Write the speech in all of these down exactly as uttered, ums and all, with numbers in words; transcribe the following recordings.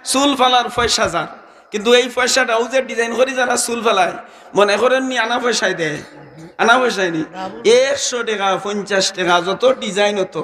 চুল ফালার পয়সা যার, কিন্তু এই পয়সাটা অউ যে design করি যারা চুল ফালায়, মনে করেন নি আনা পয়সায় দেয়, আনা পয়সায় নি, একশো টেকা, পঞ্চাশ টেকা, যত design অত।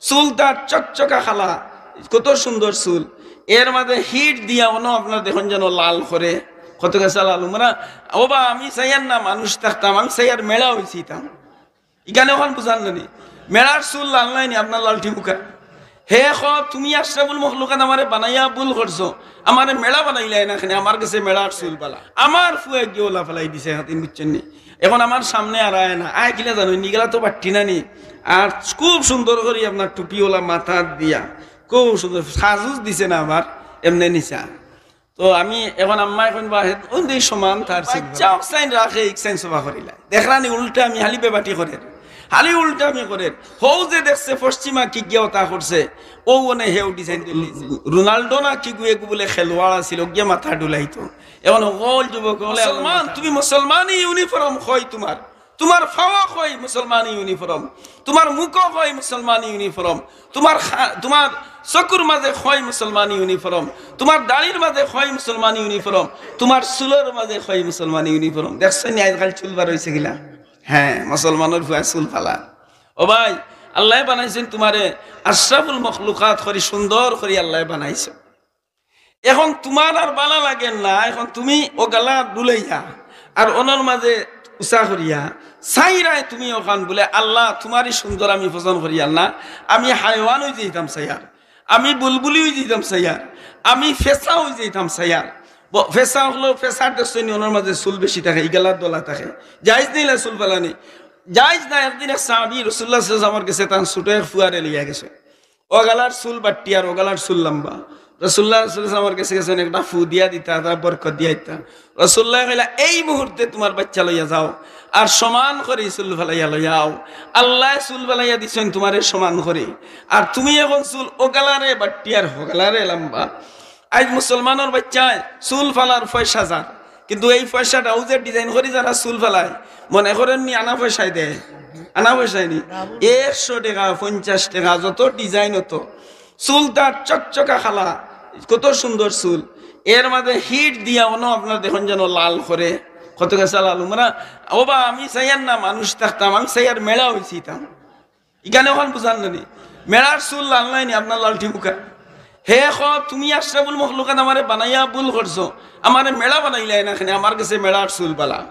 চুল তার চকচকা কালা, কত সুন্দর চুল, এর মাঝে heat দিয়া অনো আপনার দেখইন যেন লাল করে, কত গেছে লাল। মানে, ও বা, আমি চাইয়ার না মানুষ থাকতাম, আমি চাইয়ার মেলা অইছিতাম। ইখানে অখন বুঝার না নি? মেলার চুল লাল নায় নি আপনার লালটি মুখা? হে ক, তুমি আশরাফুল মখলুকাত আমারে বানাইয়া ভুল করছো, আমারে মেলা বানাইলায় না কেনে, আমার গেছে মেলার চুল বালা। আমার ফুয়ায় গিয়া অলা ফালাই দিছে হাতিন, বুঝছইন নি? অখন আমার সামনে আর আয় না, আয় কিলা জানো নি, ইগুলা তো বাট্টি না নি। আর খুব সুন্দর করি আপনার টুপি অলা মাথাত দিয়া, খুব সুন্দর সাজুজ দিছে না আবার, এমনে নিছা। তো আমি অখন আম্মায় কইন বা হে, ওই সমান তার চুল বালা। বাচ্চা অকসাইন রাখে, ইকসাইন সবা করিলায়। দেখরা নি উল্টা আমি খালি বেবাটি করের, খালি উল্টা আমি করের। হউ যে দেখছে পশ্চিমা কিগুয়ে অতা করছে, অউ অনে হেউ design দিলি। রোনাল্ডো না কিগু এগু বুলে খেলোয়াড় আছিল, অগিয়ে মাথা ডুলাইতো। অখন হকল যুবক অকলে মুসলমান, তুমি মুসলমানি uniform কই তুমার, তুমার ফাওয়া কই মুসলমানি uniform, তুমার মুখো কই মুসলমানি uniform, তুমার খা-, তুমার চকুর মাঝে কই মুসলমানি uniform, তুমার দাড়ির মাঝে কই মুসলমানি uniform, তুমার চুলর মাঝে কই মুসলমানি uniform। দেখছইন নি আইজকাল চুল বার অইছে কিলা? হ্যাঁ, মুসলমানর ফুয়ায় চুল ফালা। ও ভাই, আল্লায় বানাইছইন তুমারে আশরাফুল মখলুকাত করি, সুন্দর করি আল্লায় বানাইছইন। অখন তুমার আর বালা লাগের না, অখন তুমি অউ গালা ডুলাইয়া আর অনর মাঝে উচা করিয়া চাইরায় তুমি অখান বুলে, "আল্লাহ, তুমারই সুন্দর আমি পছন্দ করিয়ার না, আমি হায়ওয়ান অইযাইতাম চাইয়ার, আমি বুলবুলি অইযাইতাম চাইয়ার, আমি ফেছা অইযাইতাম চাইয়ার।" ব-, ফেছা অকলর, ফেছার দেখছইন নি অনর মাঝে চুল বেশি থাকে, ইগালার দলা থাকে। জায়েজ নি ইলা চুল ফালানি? জায়েজ না। একদিন এক সাহাবী রাসুলুল্লাহ সাল্লাল্লাহু আলাইহি ওয়াসাল্লামর গেছে তান ছোট এক ফুয়ারে লইয়া গেছে। অউ গালার চুল বাট্টি আর অউ গালার চুল লাম্বা। রাসুলুল্লাহ সাল্লাল্লাহু আলাইহি ওয়াসাল্লামর গেছে গেছইন, একটা ফু দিয়া দিতা, তা বরকত দিয়া দিতা। রাসুলুল্লায় কইলা, "এই মুহূর্তে তুমার বাইচ্চা লইয়া যাও, আর সমান করি চুল ফালাইয়া লইয়া আও। আল্লায় চুল ফালাইয়া দিছইন তুমারে সমান করি, আর তুমি অখন চুল অউ গালারে বাট্টি আর হউ গালারে লাম্বা।" আইজ মুসলমানর বাইচ্চায় চুল ফালার পয়সা যার, কিন্তু এই পয়সাটা অউ যে design করি যারা চুল ফালায়, মনে করেন নি আনা পয়সায় দেয়, আনা পয়সায় নি, একশো টেকা, পঞ্চাশ টেকা, যত design অত। চুল তার চকচকা কালা, কত সুন্দর চুল, এর মাঝে heat দিয়া অনো আপনার দেখইন যেন লাল করে, কত গেছে লাল। মানে, ও বা, আমি চাইয়ার না মানুষ থাকতাম, আমি চাইয়ার মেলা অইছিতাম। ইখানে অখন বুঝার না নি? মেলার চুল লাল নায় নি আপনার লালটি মুখা? হে ক, তুমি আশরাফুল মখলুকাত আমারে বানাইয়া ভুল করছো, আমারে মেলা বানাইলায় না কেনে, আমার গেছে মেলার চুল বালা।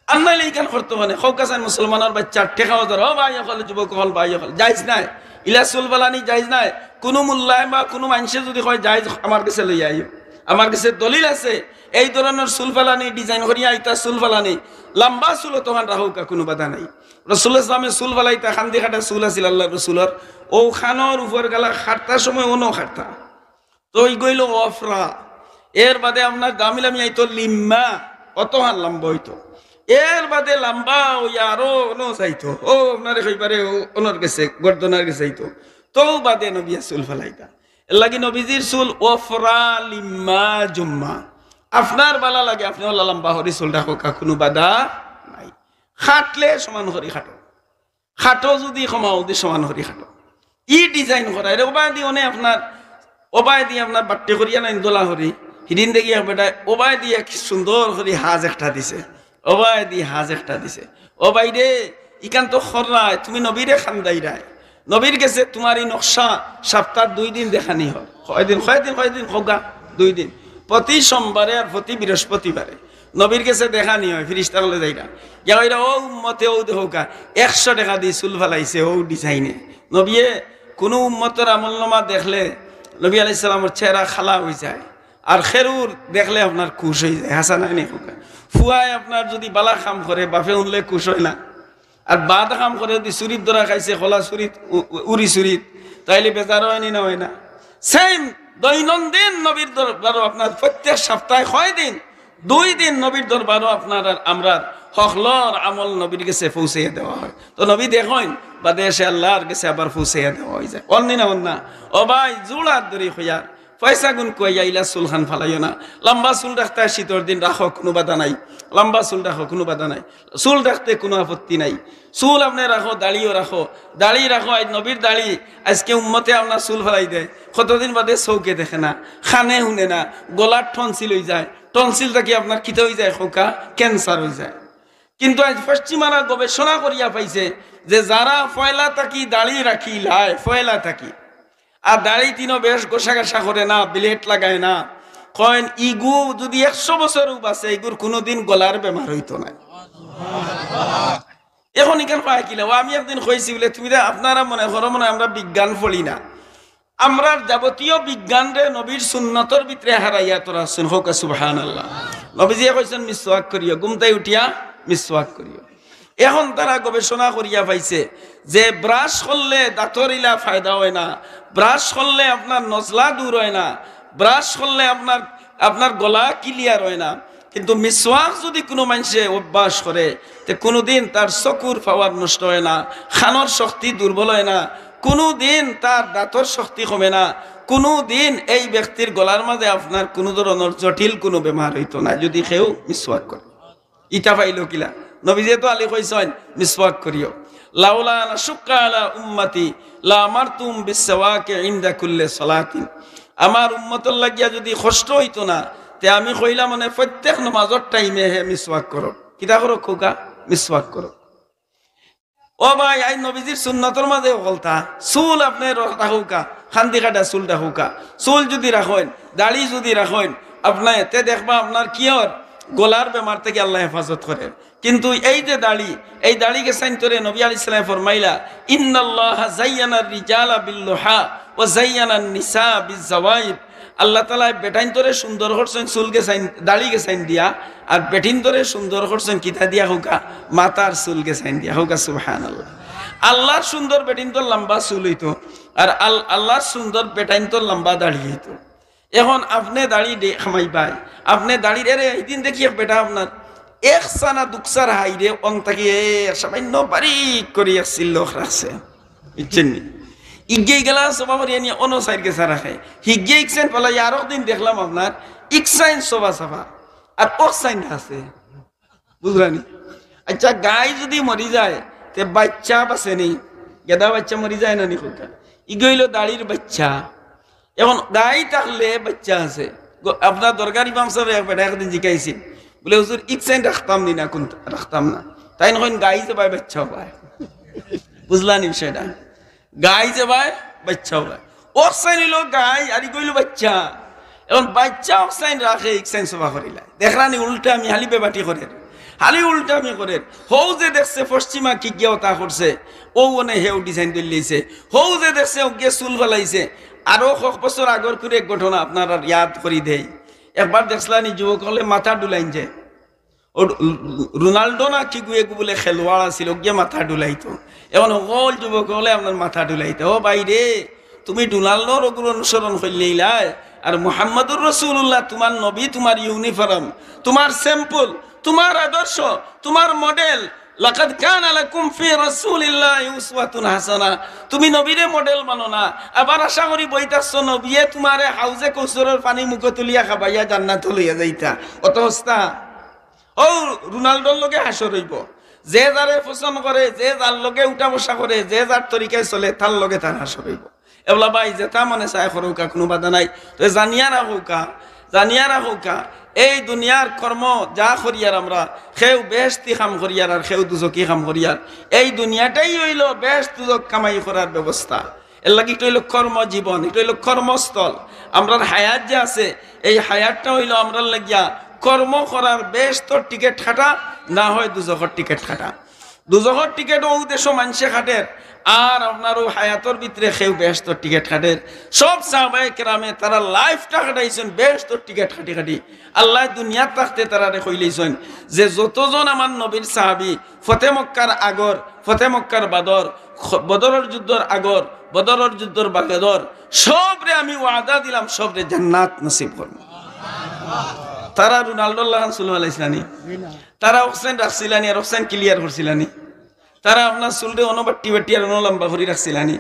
আর নাইলে ইখান করতো মানে, কউক্কা চাইন মুসলমানর বাইচ্চার টেকাও ধরো, ও ভাই অকল, যুবক অকল, ভাই অকল, জায়েজ নায়। ইলা চুল ফালানি জায়েজ নায়। কুনু মোল্লায় বা কুনু মানষে যুদি কয় জায়েজ, আমার গেছে লইয়া আইও, আমার গেছে দলিল আছে। এই ধরনর চুল ফালানি, design করিয়া ইতা চুল ফালানি, লাম্বা চুল অতখান রাখউক্কা, কুনু বাধা নাই। রাসুলুল্লাহ সাল্লাল্লাহু আলাইহি ওয়াসাল্লামে চুল ফালাইতা, কান্দি কাটা চুল আছিল আল্লার রাসুলর, অউ কানর উপর গালা কাটতা সময় অনো কাটতা। তো ইগু অইলো ওয়াফরা। এর বাদে আপনার দামি লামি আইতো লিম্মা, অতখান লাম্বা অইতো। এর বাদে লাম্বা অইয়া আরো অনো যাইতো, অউ আপনারে কইবারে অউ অনর গেছে, গর্দনর গেছে আইতো। তো বাদে নবিয়ে চুল ফালাইতা। এরলাগি নবীজির চুল ওয়াফরা, লিম্মা, জুম্মা। আপনার বালা লাগে, আপনে অলা লাম্বা করি চুল রাখউক্কা, কুনু বাধা নাই। কাটলে সমান করি কাটো। কাটো যুদি কমাও দি সমান করি কাটো। ই design করা, এরে ওবায়দি অনে আপনার, ওবায়দি আপনার বাট্টি করিয়া নাইন দলা করি, হিদিন দেখি এক বেটায় ওবায়দি এক সুন্দর করি হাজ একটা দিছে, ওবায়দি হাজ একটা দিছে। ও ভাইরে, ইখান তো কররায়, তুমি নবীরে কান্দাইরায়। নবীর গেছে তুমার ই নকশা সাপ্তার দুই দিন দেখানি অয়। কয়দিন, কয়দিন, কয়দিন, কউক্কা? দুই দিন। প্রতি সোমবারে আর প্রতি বৃহস্পতিবারে নবীর গেছে দেখানি অয়, ফিরিস্তা অকলে যাইরা। গিয়া কইরা, "ও উম্মতে, অউ দেখউক্কা, একশো টেকা দি চুল ফালাইছে, অউ design-এ।" নবিয়ে কুনু উম্মতর আমলনামা দেখলে নবী আলাইহিস সালামর চেহারা কালা অইযায়, আর খেরুর দেখলে আপনার খুশ অইযায়। হাছা নায় নি কউক্কা? ফুয়ায় আপনার যুদি বালা কাম করে, বাপে হুনলে খুশ অয় না? আর বাদ কাম করে যুদি চুরির ধরা খাইছে, খোলা চুরিত, উ-, উ-, উরি চুরিত, তাইলে বেজার অয় নি না অয় না? Same, দৈনন্দিন নবীর দরবারো আপনার প্রত্যেক সাপ্তায় কয়দিন? দুই দিন নবীর দরবারো আপনার আর আমরার হকলর আমল নবীর গেছে পৌঁছাইয়া দেওয়া অয়। তো নবী দেখইন, বাদে এসে আল্লার গেছে আবার পৌঁছাইয়া দেওয়া অইযায়। অর নি না অর না? ও ভাই, জুড়াত ধরি কইয়ার, পয়সা গুন কই আইলা চুল খান ফালাইও না। লম্বা চুল রাখতা শীতর দিন রাখো, কুনু বাধা নাই। লম্বা চুল রাখো, কুনু বাধা নাই। চুল রাখতে কুনু আপত্তি নাই। চুল আপনে রাখো, দাড়িও রাখো। দাড়ি রাখো, আইজ নবীর দাড়ি। আইজকে উম্মতে আপনার চুল ফালাই দেয়। কতদিন বাদে চউখে দেখে না, কানে হুনে না, গলার টনসিল অই যায়। টনসিল থাকি আপনার কিতা অই যায় কউক্কা? ক্যান্সার অই যায়। কিন্তু আইজ পশ্চিমারা গবেষণা করিয়া পাইছে যে যারা পয়লা থাকি দাড়ি রাখিলায়, পয়লা থাকি, আর দাড়ি তিনো বেশ ঘষা ঘষা করে না, ব্লেড লাগায় না, কইন ইগু যুদি একশো বছরও বাঁচে, ইগুর কুনুদিন গলার বেমার অইতো নায়। এখন ইখান পায় কিলা? ও, আমি একদিন কইছি বুলে, তুমি তো আপনারা মনে করো মনে হয় আমরা বিজ্ঞান পড়ি না। আমরার যাবতীয় বিজ্ঞানরে নবীর সুন্নতর ভিতরে হারাইয়া তোরা আছইন, কউক্কা সুবহানাল্লাহ। নবীজিয়ে কইছইন, "মিসওয়াক করিও, ঘুমতাই উঠিয়া মিসওয়াক করিও।" এখন তারা গবেষণা করিয়া পাইছে যে ব্রাশ করলে দাঁতর ইলা ফায়দা হয় না, ব্রাশ করলে আপনার নজলা দূর হয় না, ব্রাশ করলে আপনার, আপনার গলা ক্লিয়ার হয় না। কিন্তু মিসওয়াক যুদি কুনু মানষে অভ্যাস করে, তে কুনুদিন তার চকুর পাওয়ার নষ্ট হয় না, কানর শক্তি দুর্বল হয় না, কুনুদিন তার দাঁতর শক্তি কমে না, কুনুদিন এই ব্যক্তির গলার মাঝে আপনার কুনু ধরনর জটিল কুনু বেমার অইতো না, যুদি কেউ মিসওয়াক করে। ইটা পাইলো কিলা? নবীজিয়ে তো আলি কইছইন, "মিসওয়াক করিও।" "লাউলা আন আশুক্কা আলা উম্মতি লা আমারতুহুম বিসসিওয়াকি ইনদা কুল্লি সালাতিন।" আমার উম্মতর লাগিয়া যুদি কষ্ট অইতো না, তে আমি কইলাম মানে প্রত্যেক নমাজর টাইমে হে মিসওয়াক করো। কিতা করো কউক্কা? মিসওয়াক করো। ও ভাই, আইজ নবীজির সুন্নতর মাঝে হকলতা, চুল আপনে র-, রাখউক্কা, কান্দি কাটা চুল রাখউক্কা। চুল যুদি রাখইন, দাড়ি যুদি রাখইন, আপনে তে দেখবা আপনার কি অর, গলার বেমার থাকি আল্লায় হেফাজত করের। কিন্তু এই যে দাড়ি, এই দাড়ি গেছাইন্তরে নবী আলাইহিস সালাম ফরমাইলা, "ইন্নাল্লাহা যায়্যানার রিজালা বিল লুহা ওয়া যায়্যানান নিসা বিজ জাওয়াইব।" আল্লাহ তাআলায় বেটাইন্তরে সুন্দর করছইন চুল গেছাইন, দাড়ি গেছাইন দিয়া, আর বেটিন্তরে সুন্দর করছইন কিতা দিয়া কউক্কা? মাথার চুল গেছাইন দিয়া। কউক্কা সুবহানাল্লাহ। আল্লাহর সুন্দর বেটিন্তর লম্বা চুল অইতো, আর আল-, আল্লাহর সুন্দর বেটাইন্তর লম্বা দাড়ি অইতো। এখন আপনে দাড়ি দে-, কামাইবায়, আপনে দাড়ির, এরে, হিদিন দেখি এক বেটা আপনার এক চানা দুকচার হাইরে অন থাকি এ সামান্য বারিক করি এক চিল্লক রাখছে, বুঝছইন নি? ইগিয়ে ইগলা সবা করি আনিয়া অনো সাইড গেছা রাখে, হিগিয়ে ইকসাইন ফালাই। আরক দিন দেখলাম আপনার ইকসাইন সবা সাবা, আর অকসাইন আছে, বুঝলা নি? আচ্ছা, গাই যুদি মরি যায়, তে বাইচ্চা বাঁচে নি? গেদা বাইচ্চা মরি যায় না নি কউক্কা? ইগু অইলো দাড়ির বাইচ্চা। এখন গাই থাকলে বাইচ্চা আছে। গ-, আপনার দরগার ইমাম সাবে এক বেটা একদিন জিকাইছে, বুলে, "হুজুর, ইকসাইন রাখতাম নি না, কুন রাখতাম না।" তাইন কইন, "গাই যেবায় বাইচ্চা অবায়।" বুঝলা নি বিষয়টা? গাই যেবায় বাইচ্চা অবায়। অকসাইন অইলো গাই, আর ইগু অইলো বাইচ্চা। এখন বাইচ্চা অকসাইন রাখে, ইকসাইন সবা করিলায়। দেখরা নি উল্টা আমি খালি বেবাটি করের, খালি উল্টা আমি করের। হউ যে দেখছে পশ্চিমা কিগিয়ে অতা করছে, অউ অনে হেউ ডিজাইন ধরিলাইছে। হউ যে দেখছে অগিয়ে চুল ফালাইছে। আরো কয়েক বছর আগর কুনু এক ঘটনা আপনারার ইয়াদ করি দেই। একবার দেখছলা নি যুবক অকলে মাথা ডুলাইন যে, ও রু-, রু-, রোনাল্ডো না কিগু এগু বুলে খেলোয়াড় আছিল, অগিয়ে মাথা ডুলাইতো। এখন হকল যুবক অকলে আপনার মাথা ডুলাইতো, "ও ভাই রে, তুমি রোনাল্ডোর অগুর অনুসরণ করিলাইলায়, আর মুহাম্মাদুর রাসূলুল্লাহ তুমার নবী, তুমার ইউনিফর্ম, তুমার স্যাম্পল, তুমার আদর্শ, তুমার মডেল। লাকাদ কানা লাকুম ফি রাসূলিল্লাহি উসওয়াতুন হাসানা।" তুমি নবীরে মডেল মানো না, আবার আশা করি বইতাছো নবীয়ে তুমারে হাউজে কৌসরর পানি মুখো তুলিয়া খাবাইয়া জান্নাতো লইয়া যাইতা। অত হস্তা অউ রোনাল্ডোর লগে হাশর অইবো। যে যারে পছন্দ করে, যে যার লগে উঠা বসা করে, যে যার তরিকায় চলে, তার লগে তার হাশর অইবো। এবলা ভাই, যেতা মনে চায় করউক্কা, কুনু বাধা নাই। তো জানিয়া রাখউক্কা, জানিয়া রাখউক্কা, এই দুনিয়ার কর্ম যা করিয়ার আমরা, কেউ বেহেশতি কাম করিয়ার আর কেউ দুজকি কাম করিয়ার। এই দুনিয়াটাই অইলো বেহেশত দুজক কামাই করার ব্যবস্থা। এর লাগি ইটা অইলো কর্মজীবন, ইটা অইলো কর্মস্থল। আমরার হায়াত যে আছে, এই হায়াতটা অইলো আমরার লাগিয়া কর্ম করার বেহেশতর টিকেট কাটা, না হয় দুজখর টিকেট কাটা। দুজখর টিকেট অউ দেশো মানষে কাটের, আর আপনার অউ হায়াতর ভিতরে কেউ বেহেশতর টিকেট কাটের। সব সাহাবায়ে কেরামে তারা লাইফটা কাটাইছইন বেহেশতর টিকেট কাটি কাটি। আল্লায় দুনিয়াত থাকতে তারারে কইলাইছইন যে যতজন আমার নবীর সাহাবী ফতে মক্কার আগর, ফতে মক্কার বাদর, খ-, বদরর যুদ্ধর আগর, বদরর যুদ্ধর বাদর, সবরে আমি ওয়াদা দিলাম, সবরে জান্নাত নসিব করমু। তারা রোনাল্ডোর লাখান চুল ফালাইছলা নি? তারা অকসাইন রাখছলা নি আর অকসাইন ক্লিয়ার করছলা নি? তারা আপনার চুলরে অনো বাট্টি বাট্টি আর অনো লম্বা করি রাখছিলানি।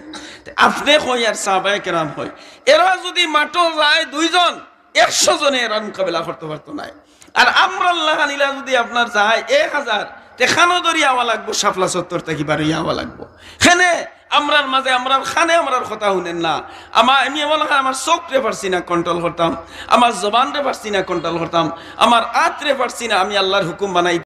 তে আপনে কই আর সাহাবায়ে কেরাম কই, এরা যদি মাঠো যায় দুইজন, একশো জনে এরার মোকাবেলা করতে পারতো নায়। আর আমরার লাখান ইলা যদি আপনার যায় এক হাজার, তে খানো ধরি আওয়া লাগবো, শাপলা চত্বর থাকি বারইয়া আওয়া লাগবো। কেনে আমরার মাঝে, আমরার খানে আমরার কথা হুনেন না। আমা-, আমি এমন লাখান আমার চোখরে পারছি না কন্ট্রোল করতাম, আমার জবানরে পারছি না কন্ট্রোল করতাম, আমার আতরে পারছি না আমি আল্লাহর হুকুম বানাই